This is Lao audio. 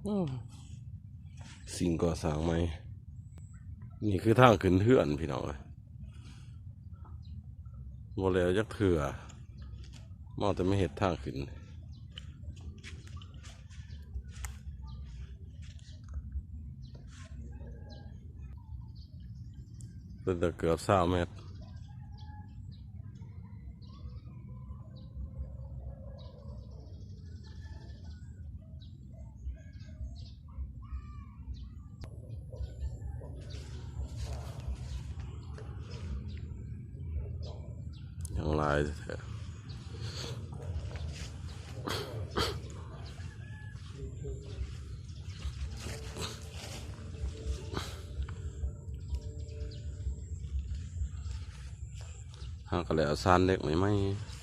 ອ້າວ ສິ່ງກໍ່ສ້າງໃໝ່. ນີ້ຄືທາງຂຶ້ນເຮືອນພີ່ນ້ອງເອີຍ ບໍ່ແລ້ວຈັກເທື່ອ ມາແຕ່ມາເຮັດທາງຂຶ້ນ ເປັນຕາເກືອບຊາວແມັດ. ຍັງຫຼາຍແທ້ ຫາກະແລ້ວ ສານເຫຼັກໃໝ່ໆ.